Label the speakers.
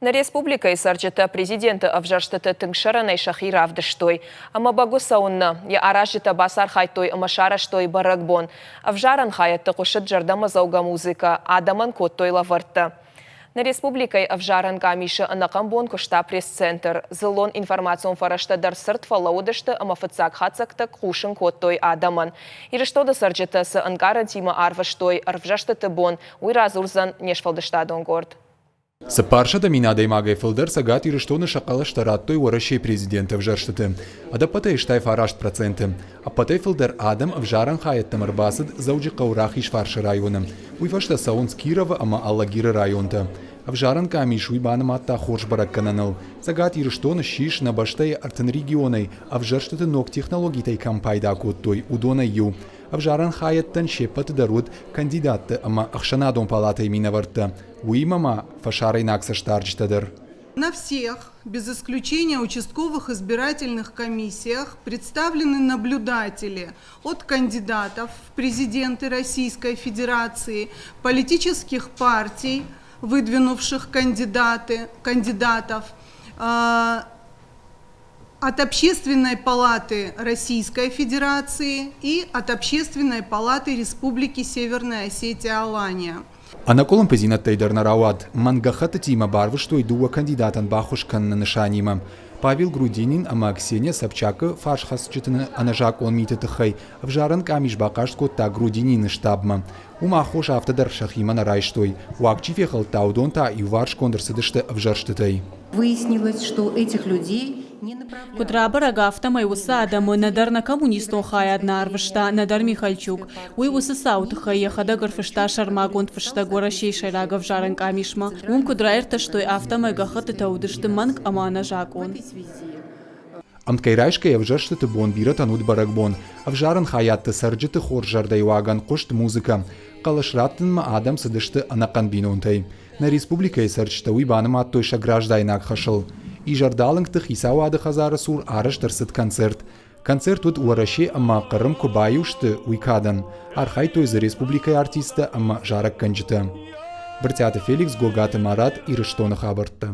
Speaker 1: Нӕ республикӕйы цӕрджытӕ президенты ӕвзӕрстыты тынг сӕрӕнӕй сӕхи равдыстой. Ӕмӕ бӕгуы цӕуыннӕ, йӕ аразджытӕ бацархайдтой ӕмӕ сарӕзтой бӕрӕгбон. Ӕвзарӕн хайӕдты хъуысыд зӕрдӕмӕдзӕугӕ музыкӕ, адӕмӕн кодтой лӕвӕрттӕ. Нӕ республикӕйы ӕвзарӕн къамисы ӕнӕхъӕн бон куыста пресс-центр. Дзыллон информацион фӕрӕзтӕ дӕр цырд фӕлӕууыдысты ӕмӕ фыццаг хатдзӕгтӕ хъусын кодтой адӕмӕн. Ирыстоны цӕрджытӕ цы ӕнкъарӕнтимӕ арвыстой ӕрвзӕрстыты бон, уый радзурдзӕн не сфӕлдыстадон къорд.
Speaker 2: 400 000 адӕймагӕй фылдӕр Цӕгат Ирыстоны сӕ хъӕлӕстӕ радтой Уӕрӕсейы президенты ӕвзӕрстыты. Ӕдӕппӕтӕй 89%. Ӕппӕтӕй фылдӕр адӕм ӕвзарӕн хайӕдтӕм ӕрбацыд Дзӕуджыхъӕуы Рахизфарсы районы. Уый фӕстӕ цӕуынц Кировы ӕмӕ Алагиры районтӕ. Ӕвзарӕн къамис уый банымадта хорз бӕрӕггӕнӕныл. Цӕгат Ирыстон ссис нӕ бӕстӕйы 30 регионӕй ӕвзӕрстыты ног технологитӕй кӕм пайда кодтой, уыдонӕй иу. Ӕвзарӕн хайӕдтӕн се ппӕты дӕр уыд кандидатты ӕмӕ ӕхсӕнадон палатӕйы минӕвӕрттӕ, уыимӕ ма фӕсарӕйнаг цӕстдарджытӕ дӕр.
Speaker 3: На всех, без исключения участковых избирательных комиссиях, представлены наблюдатели от кандидатов в президенты Российской Федерации, политических партий, выдвинувших кандидаты, кандидатов, от Общественной палаты Российской Федерации и от Общественной палаты Республики Северная Осетия-Алания.
Speaker 2: Ӕнӕкъуылымпыдзинӕдтӕй дӕр нӕ рауад, мӕнггӕххӕттытимӕ барвыстой дыууӕ кандидатӕн баххуыс кӕныны нысанимӕ. Павел Грудинин ӕмӕ Ксения Собчакы фарсхӕцджыты ӕнӕзакъон миты тыххӕй ӕвзарӕн къамис бахъаст кодта Грудинины штабмӕ. Уым аххос афтӕ дӕр сӕхимӕ нӕ райстой. Уаг чи фехӕлдта, уыдон та иуварсгонд ӕрцыдысты ӕвзӕрстытӕй.
Speaker 4: Выяснилось, что этих людей
Speaker 5: Куыд рабӕрӕг, афтӕмӕй уыцы адӕмы нӕдӕр нӕ коммунистон хайад нӕ арвыста, нӕдӕр Михальчук. Уый уыцы цауы тыххӕй йӕхӕдӕг ӕрфыста сӕрмагонд фыстӕг Уӕрӕсейы сӕйраг ӕвзарӕн къамисмӕ. Уым куыд раиртӕстой, афтӕмӕй гӕххӕттытӕ уыдысты мӕнг ӕмӕ ӕнӕзакъон.
Speaker 2: Ӕмткӕй райсгӕйӕ ӕвзӕрстыты бон бирӕтӕн уыд бӕрӕгбон. Ӕвзарӕн хайадты цӕрджыты хорз зӕрдӕйы уагӕн хъуыст музыкӕ. Хъӕлӕс раттынмӕ адӕм цыдысты ӕнӕхъӕн бинонтӕй. Нӕ республикӕйы цӕрджытӕ уый банымадтой сӕ граждайнаг хӕсыл. Изӕрдалынгты хицауады хӕдзары цур арӕзт ӕрцыд концерт. Концерт уыд Уӕрӕсе ӕмӕ Хъырым куы баиу сты, уый кадӕн. Архайдтой дзы республикӕйы артисттӕ ӕмӕ зарӕггӕнджытӕ. Брытъиаты Феликс, Гогаты Марат, Ирыстоны хабӕрттӕ.